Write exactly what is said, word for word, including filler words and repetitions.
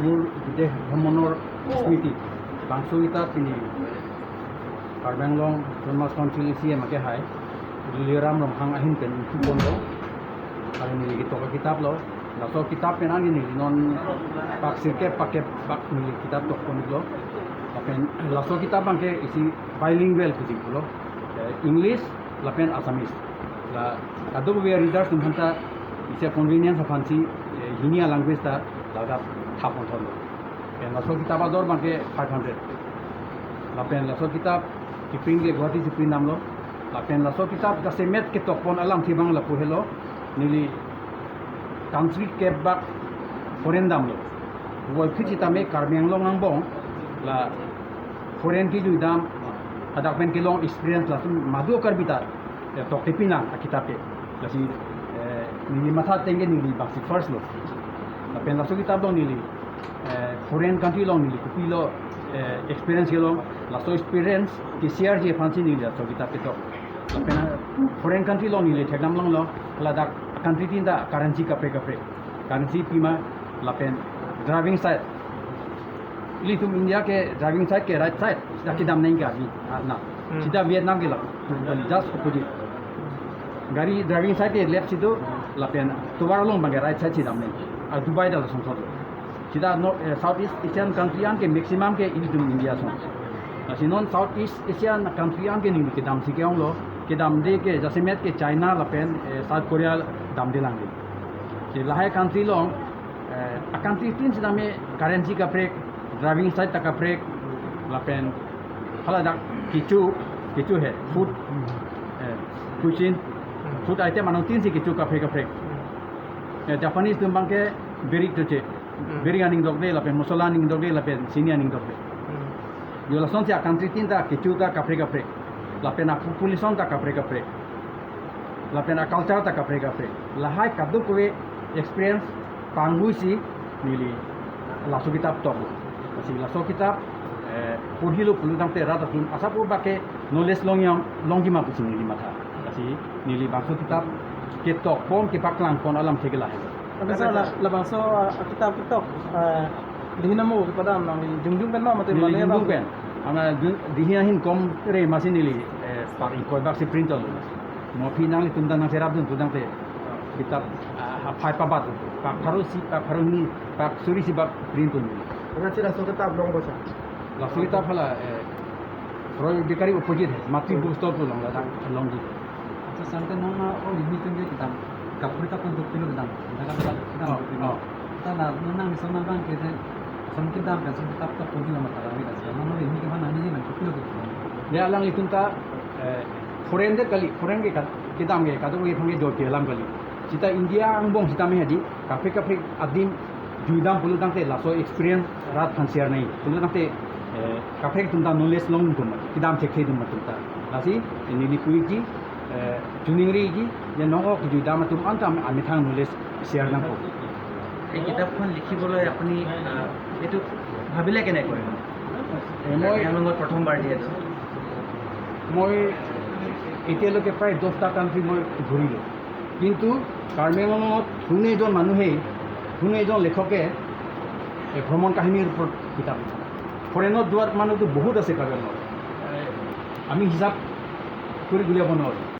Bidesh Bhromonor Smriti. Bangso kitab pini Karbi Anglong Autonomous Council isi amake hai Tuliram Ronghang ahin pen ingpu ponlo. Kali neli ketok akitab lo. Laso kitab pen anke neli non pak sirkep pak kep bak neli kitab tok ponlo. Lapen laso kitab abangke isi bilingual pusi pulo. Eh, English lapen Assamese. La kadokave readers atum aphanta isi convenience aphansi, eh, hini a-language ta ladak thap ponthorlo. Lapen laso kitab ador abangke five hundred. Lapen laso kitab kipring ke Guwahati si print damlo. Lapen laso kitab jasemet ketok pon alamthe abang lapu helo, neli country kep bak foreign damlo. Puvoiphit sitame Karbi Anglong angbong la foreign kejui dam, hadak pen kelong experience lason madu Karbi ta, eh, tokte pinang akitab ke. Lasi, eh, neli matha ateng ke neli bangsi first lo. Lapen laso kitab along neli, eh, foreign country along neli kopilo, eh, experience kelong, laso experience ke-share ji aphansi neli laso kitab ketok. Lapen, eh, foreign country along neli thekdam longlo, ladak country tin ta currency kaprek kaprek. Currency pima lapen driving side. Ilitum India ke driving side ke right side, sida kedam nangji ke abi, ah, na. Hmm. Sida Vietnam ke la, just opposite. Gari driving side ke left si do, lapen tovar along abangke right side si dam nangji. Ah, Dubai ta lason thot. Sida no, eh, Southeast Asian country anke maximum ke ilitum India ason. Lasi non Southeast Asian country anke neli kedamsi ke-onglo, kedamde ke jasemet ke China lapen, eh, South Korea damde lang. Si lahai country along, eh, a-country tin sitame currency kaprek, driving side ta kaprek, lapen haladak kecho, kecho he, food, eh, cuisine, food item anong tin si kecho kaprek kaprek. Eh, Japanese atum abangke biri kecho che. Hmm. Biri aning dokde, lapen masala aning dokde, lapen sini aning dokde. Hmm. Yo lasonsi a-country tin ta kecho ta kaprek kaprek. Lapen a-population ta kaprek kaprek. Lapen a-culture ta kaprek kaprek. Lahai kadokave experience panghuisi neli laso kitab tok. Lasi laso kitab, eh, porhilo pulo tangte rat atum asap bak ke knowledge longjam, longji ma pusi neli matha. Lasi neli bangso kitab ketok pon kepaklang pon alamthe ke lahai. Tapi sa la, labangso, ah, kitab ketok, ah, dihin amo kepadam nangli jongjung pen ma mate neli mane jongjung abang pen. Ana jun-, dihin ahin kom re masi neli, eh, pak ingkoi bak si print lo. Mo aphi nanglitum ta nangcherapdun pu tangte kitab, ah, aphai pabat, pak pharo isi, pak pharo hini, pak suri isi bak print lo. Ana chira so kitab longpo sa. Laso kitab hala, eh, Royal Bakery opposite he, Matri bookstore pu along ladak longji. Acha, sangke non na o hini atum ke kedam kaprek kaprek dopilo kedam. Kedam, kedam, kedam Oh, dopilo. Oh. Ta la non nangli ason abang ke de, ason kedam pen ason kitab ta pon helo matha kami kasi. Non o hini ke mana ni nang dopilo kedam. Ya, alanglitum ta, eh, foreign det kali, foreign ke ka-, kedam ke kadokave aphan ke dopilo alam kali. Sita India angbong sitame hadi, kaprek kaprek adim jui dam pulo tangte laso experience rat aphan share nangji. Pulo tangte, eh, kaprek atum ta knowledge longdun atum, kedam thekthe dun atum ta. Lasi, neli puji, eh, choningri ji, je non ok jui dam atum anta amethang knowledge share nangpo. এই কিতাপখন লিখিবলৈ আপুনি, আহ, এইটো ভাবিলে কেনেকৈ? এ, মই এওঁলোকৰ প্ৰথমবাৰ যিহেতু। মই এতিয়ালৈকে প্ৰায় দহটা কাণ্ট্ৰি মই ঘূৰিলোঁ, কিন্তু কাৰ্বি আংলঙত কোনো এজন মানুহেই, কোনো এজন লেখকে, এ, ভ্ৰমণ কাহিনীৰ ওপৰত কিতাপ লিখা নাই। ফৰেইনত যোৱাত মানুহতো বহুত আছে কাৰ্বি আংলঙত। এ, আমি হিচাপ কৰি উলিয়াব নোৱাৰোঁ।